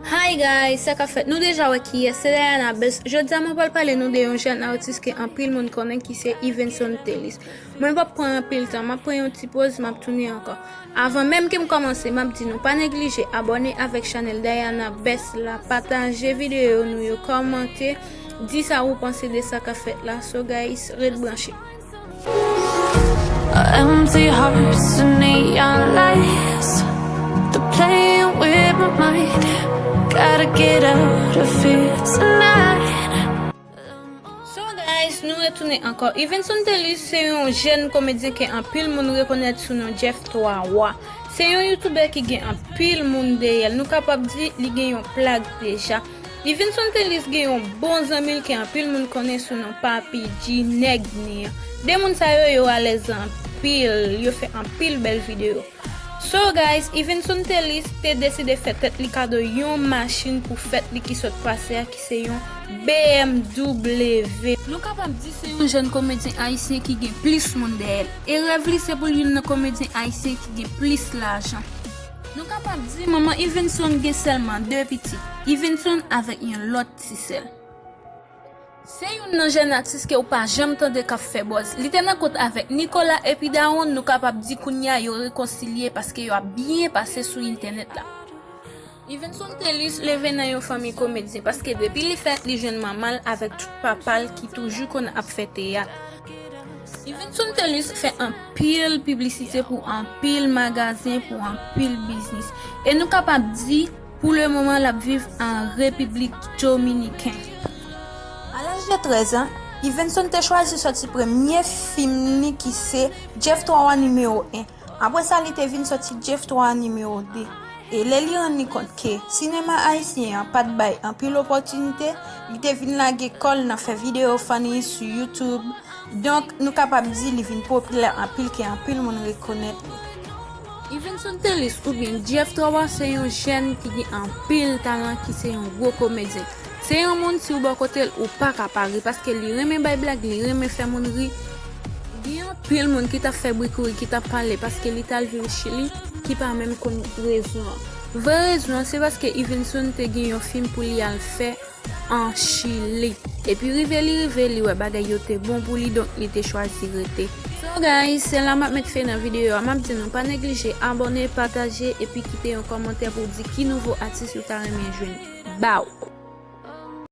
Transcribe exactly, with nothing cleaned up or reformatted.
Hi guys, sa k ap fèt? Nou deja wè kiyès, se Diana Best. Jodi a mwen pral pale nou de yon jèn atis ke anpil moun konnen ki se Yvenson Telis. Mwen p ap pran anpil tan, m ap pran yon ti poz, m ap tounen ankò. Avan menm ke m kòmanse, m ap di nou pa neglije abòne avèk chanèl Diana Best la, pataje videyo nou yo, kòmante, di sa ou panse de sa k ap fèt la. So guys, ret branche. Empty hearts and neon lights. They're playing with my mind. Gotta get out of here tonight. So guys, nou retounen ankò. Yvenson Telis se yon jèn komedyen ke anpil moun rekonèt sou non Jeff Twa Wa. Se yon youtubè ki gen anpil moun dèyè l. Nou kapab di li gen yon plak deja. Yvenson Telis gen yon bon zanmi l ke anpil moun konnen sou non Papi G, Nèg Ni an. De moun sa yo, yo alèz anpil, yo fè anpil bèl videyo. So guys, Yvenson Telis te deside fè tèt li kado yon machin pou fèt li ki sot pase a, ki se yon B M W. Nou kapab di se yon jèn komedyen ayisyen ki gen plis moun dèyè l. E rèv li se pou l youn nan komedyen ayisyen ki gen plis lajan. Nou kapab di manman Yvenson gen sèlman de pitit, Yvenson avèk yon lòt ti sè l. Se youn nan jèn atis ke ou pa janm tande k ap fè buzz. Li te nan kont avèk Nicolas epi dawonn, nou kapab di kounye a yo rekonsilye paske yo ap byen pase sou entènèt la. Yvenson Telis leve nan yon fanmi komedyen paske depi li fèt li jwenn manman l avèk tout papa l ki toujou konn ap fè teyat. Yvenson Telis fè anpil piblisite pou anpil magazen, pou anpil biznis. E nou kapab di, pou le moman, l ap viv an Repiblik Dominiken. A laj de trèz an, Yvenson te chwazi sòti premye fim li ki se Jeff Twa Wa nimewo en. Apre sa, li te vin sòti Jeff Twa Wa nimewo de. E lè li rann li kont ke sinema ayisyen an pa t bay anpil opòtinite, li te vin lage kò l nan fè videyo funny sou YouTube. Donk, nou kapab di li vin popilè anpil ke anpil moun rekonèt li. Yvenson Telis oubyen Jeff Twa Wa se yon jèn ki gen anpil talan, ki se yon gwo komedyen. Se yon moun, si w bò kote l, ou pa ka pa ri, paske li renmen bay blag, li renmen fè moun ri. Gen anpil moun ki t ap fè bri kouri, ki t ap pale paske li t al viv Chili, ki pa menm konn rezon an. Vrè rezon an, se paske Yvenson te gen yon fim pou li al fè an Chili. Epi rive li rive, li wè bagay yo te bon pou li, donk li te chwazi rete. So guys, se la m ap met fen nan videyo a. M ap di nou pa neglije abòne, pataje, epi kite yon kòmantè pou w di ki nouvo atis ou ta renmen jwenn. Baw!